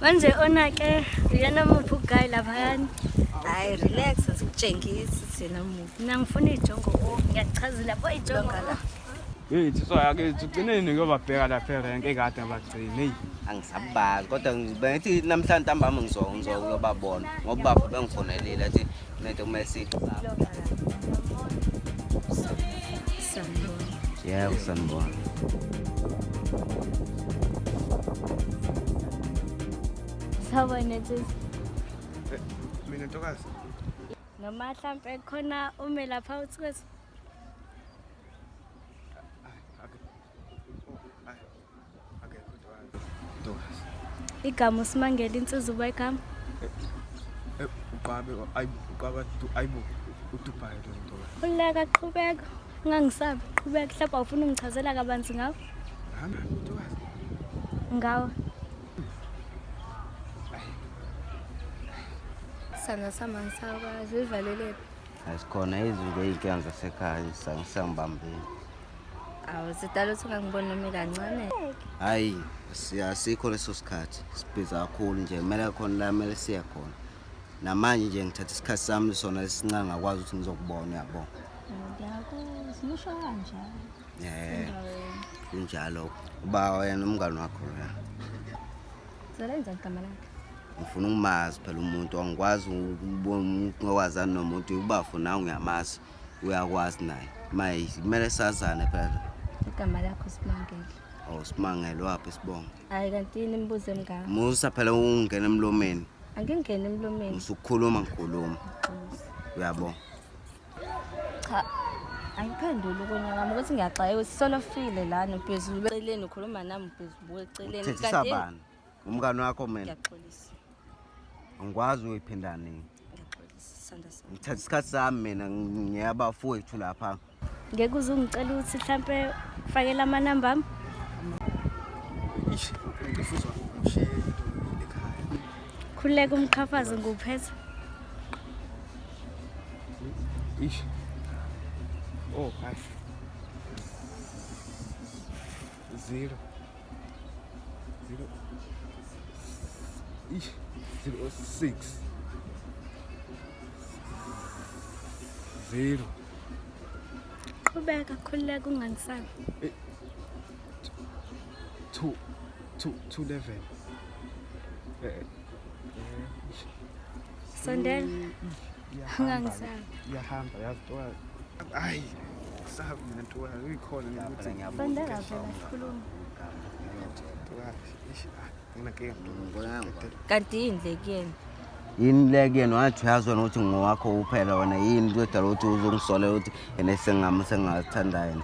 Manje ona ke uyena muphi uguy laphayana? Hayi relax sikutshengisi thina muphi. Mina ngifuna ijongo o, ngiyakuchazela bo ijongo. Longa la. Hey Thuswa yakithi ugcine nini kuyobabheka lapha erenke ekade abagcini hey. Angisabazi kodwa bengithi namhlanje ntambama ngizokuyobabona ngoba bafo bengifonelile athi lento kumele siyixoxe. Sanibona. Yebo sanibona. Sawubona Thuswa. Mina ntokazi. Noma mhlampe khona ume lapha uthi kwethu. Akekho ntokazi. Ntokazi. Igama uSimangele insizwa uba igama. Uqabe ayibo uqaba ayibo uDubai lo ntokazi. Khululeka qhubeka. Ungangisabi qhubeka mhlawumbe awufuna ungichazela kabanzi ngawo. Hamba ntokazi. Ngawo. Sana sama ngisakwazi uyivalele phi? Asikhona izinto ey'nkinga zasekhaya sangibambile. Awu sidala ukuthi ungangiboni noma kancane. Hayi asikho leso sikhathi sibhiza kakhulu nje kumele khona la kumele siye khona. Namanje nje ngithatha isikhathi sami sona lesincane ngakwazi ukuthi ngizokubona uyabo. Ngiyakuzwa usho kanjalo. Eh kunjalo. Uba wena umngani wakho loya. Zolenza igama lakhe. Ngifuna ukumazi phela umuntu angikwazi ukubona umuntu owazana nomuntu ubafo nawe uyamazi uyakwazi naye. Maye kumele sazane phela. Igama lakho Simangele. Oh Simangele waphi sibonga. Hayi kanti yini imibuzo emngaka? Musa phela ungena emlomeni. Angingeni emlomeni. Usukhuluma ngikhuluma. Uyabo. Cha. Angiphenduli ukunya kwami ukuthi ngiyaxakeka ukuthi solofile lana ubhizi eceleni ukhuluma nami ubhizi ubuka eceleni. Uthethisa Kanti bani? Umngani wakho mina. Ngiyaxolisa. Angikwazi uyiphinda nini. Ngiyaxolisa sanda sami. Ngithatha isikhathi sami mina ngiyabafowethu lapha. Ngeke uze ungicela ukuthi mhlampe ufakele amanamba ami. Ish ngifuzwa ngishiye into ekhaya. Khululeka umqhafazo ngiwuphethe. Ish. Oh, hayi. 0 0 Ish 0 6 0 Qhubeka khululeka ungangisabi. 2 2 2 11 eh ish. Sondela. Iyahamba Ungangisabi. iyahamba yazi ntokazi. Hayi sabi mina ntokazi uyikhona mina ukuthi Sondela phela sikhulume. ntokazi. Ish nginankinga Ngibona ngikwazi. Kanti yini le kuyena? Yini le kuyena wathi uyazi wena ukuthi ngowakho kuphela wena yini into edala ukuthi uzongisolela ukuthi yena sengami sengathanda yena.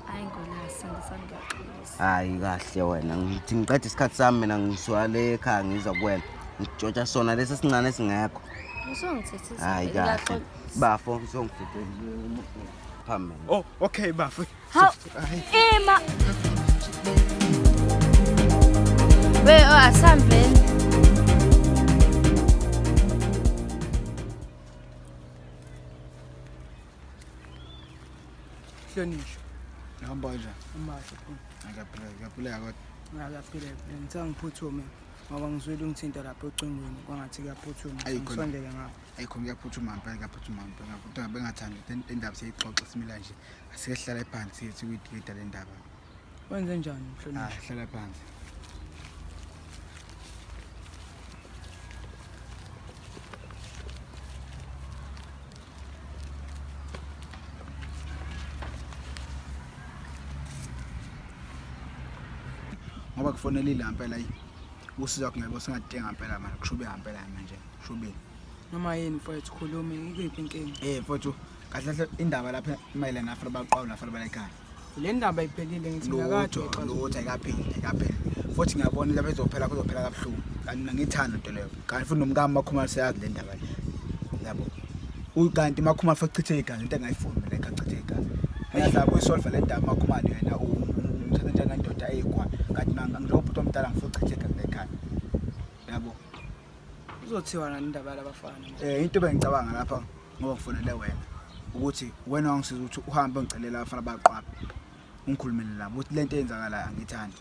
Hayi ngolaka sanda sami ngiyaxolisa. Hayi kahle wena ngithi ngiqeda isikhathi sami mina ngisuka le ekhaya ngiza kuwena. Ngitshotsha sona lesi esincane esingekho. Usongithethisa. Hayi kahle. Bafo usongifike phambi. Oh, okay bafo. Hawu Hayi. ima. We oh asambeni. Hlonishwa. Hamba kanjani? Amahle. Ngiyaphila, ngiyaphila kodwa. Ngiyaphila. Ngithe ngiphuthume ngoba ngizwile ungithinta lapha ocingweni kwangathi kuyaphuthuma. Ayi, khona. Ngisondele ngapha. Ayikho ngiyaphuthuma ngempela ngiyaphuthuma ngempela. Kodwa bengathandi le ndaba siyixoxe simila nje. Asike sihlale phansi sithi kuyidida le ndaba. Wenze njani Ah, mhlonishwa? hlala phansi. Ngoba kufonelile ngempela ayi. Usizo wakho ngiyabo singadinga ngempela manje kushube ngempela manje kushubile. Noma yini mfowethu khulume ikuphi inkinga? Eh mfowethu kahle kahle indaba lapha mayelana nafana baqawu nafana balekhaya. Le ndaba iphelile ngithi mina kade Lutho lutho ayikapheli ayikapheli. Futhi ngiyabona lapha izophela kuzophela kabuhlungu. Kanti mina ngithanda into leyo. Kanti futhi nomkami makhumalo seyazi le ndaba le. Yabo. Ukanti makhumalo futhi chithe igazi into engayifuni mina echithe igazi. Ngiyazama ukuyisolve le ndaba makhumalo yena umthatha njengendoda eyigwa. Kanti mina ngilobhuti omdala ngifuna uchithe igazi lekhaya. Yabo. Uzothiwa nani indaba yalabafana? Into bengicabanga lapha ngoba ngifonele wena ukuthi wena wangisiza ukuthi uhambe ungicelela abafana baqwapha ungikhulumele nabo ukuthi lento eyenzakalayo angiyithandi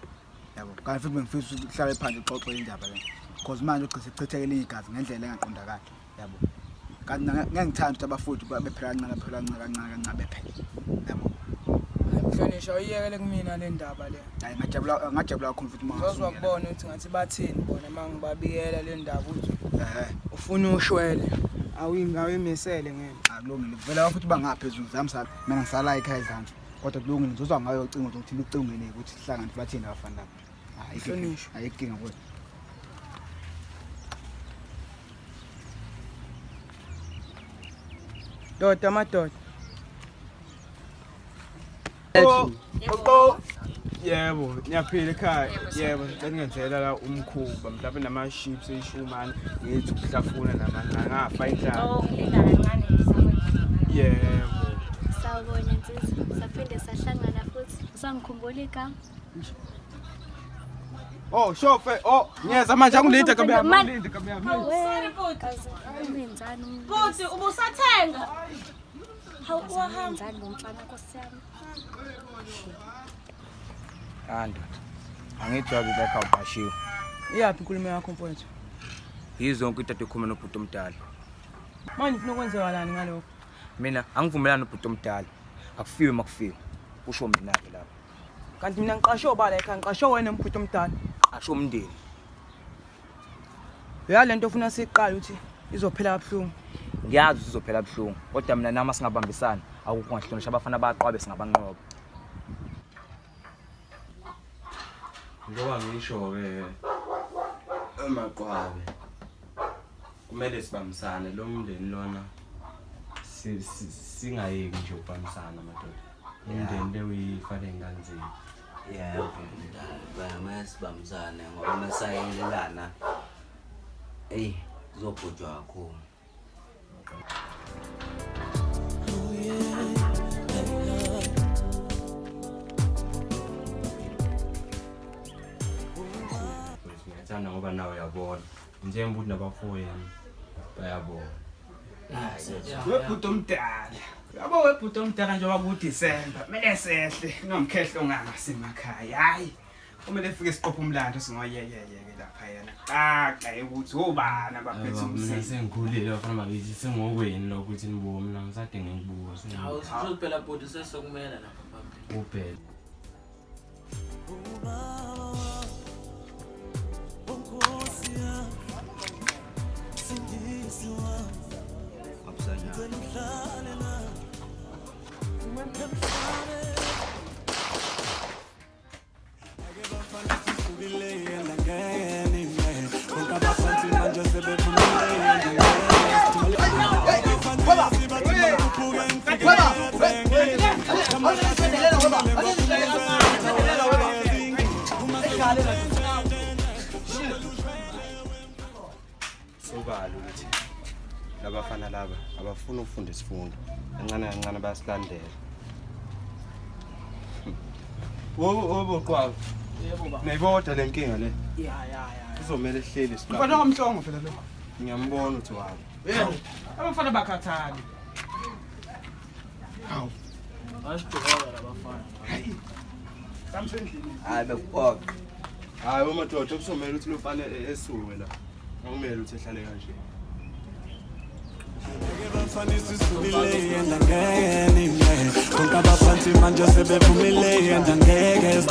yabo kanti futhi bengifisa ukuthi kuhlale phansi uxoxe indaba le. Because manje ugcine sekuchitheka elinye igazi ngendlela engaqondakali, yabo. Kanti mina ngeke ngithande ukuthi abafundi bephela kancane bephela kancane kancane kancane bephela. Yabo. Hayi mhlonishwa uyiyekele kumina le ndaba le. Hayi ngajabula ngajabula kakhulu futhi uma Ngizozwa kubona ukuthi ngathi bathini bona uma ngibabikela le ndaba ukuthi Ehhe. ufuna ushwele. Awuyimisele ngeke. Akulungile. Vele futhi bangaphezulu zami sala. Mina ngisala ekhaya izandla. Kodwa kulungile ngizozwa ngayo ucingo ukuthi lucingweni ukuthi sihlangane bathini abafana laba. Hayi Mhlonishwa. ayikho inkinga kodwa. Doda madoda. Yebo, ngiyaphila ekhaya. Yebo, ngicela ngenzela la umkhuba, mhlawumbe nama-chips eyishumane, ngithi ukuhlafuna namancane ngafa indlala. Yebo. Sawubona nsizwa, saphinde sahlangana futhi. Usangikhumbula igama? Oh, shofe. Oh, ngiyeza manje angilinde kabi yami, Man- angilinde kabi yami. Kaze wenzani umuntu? Bhuti ubusathenga. Hawu wahamba. Wenzani lo mfana nkosi yami? Ah ndoda. Angithi wazi la ekhaya uqashiwe. Iyaphi inkulumo yakho mfowethu? Yizonke into ekhuluma nobhuti omdala. Manje ufuna ukwenzekalani ngalokho? Mina angivumelani nobhuti omdala. Akufiwe makufiwe. Kusho mina ke lapho. Kanti mina ngiqashe obala ekhaya, ngiqashe wena mbhuti omdala. Asho umndeni. Uya lento ofuna siyiqale ukuthi izophela kabuhlungu. Ngiyazi ukuthi izophela buhlungu, kodwa mina nami singabambisana akukho kungahlonishwa abafana baqwabe singabanqoba. Njengoba ngisho-ke emaqwabe kumele sibambisane lo mndeni lona singayeki nje ukubambisana madoda. Umndeni le uyifa ley'ngane zethu. Yebo, mdala, kumele sibambisane ngoba uma sayelelana eyi kuzobhujwa kakhulu. Ngiyathanda ngoba nawe uyabona njengoba ukuthi nabafowenu bayabona. Webhuti omdala. Yabo webhuti omdala njengoba kuDisemba, kumele sehle kunomkhehlo ongangasemakhaya. Hayi. Kumele fike siqophe umlando singoyeyeye lapha yena. Caca ukuthi obani abaphethe Mina umsebenzi. sengikhulile bafana bakithi sengokweni lokho ukuthi nibuke mina ngisade ngikubuka Hawu sisho phela bhuti sesokumela lapha phambili. kuphela. Abusanyana. Sobala ukuthi labafana laba abafuni ukufunda isifundo. Kancane kancane bayasilandela. Wobo wobo qwabe. Yebo baba. Nayibodwa le nkinga le. Ya ya ya. Kuzomele sihleli Mfana siqale. wamhlongo phela lo. Ngiyambona ukuthi wabi. Yebo. Abafana bakhathali. Hawu. Basigqoka labafana. Samsendlini. Hayi bekuphoqa. Hayi wemadoda kuzomele ukuthi lo mfana esuke la. Akumele ukuthi ehlale kanje. Konke abaphansi manje sebephumile and angeke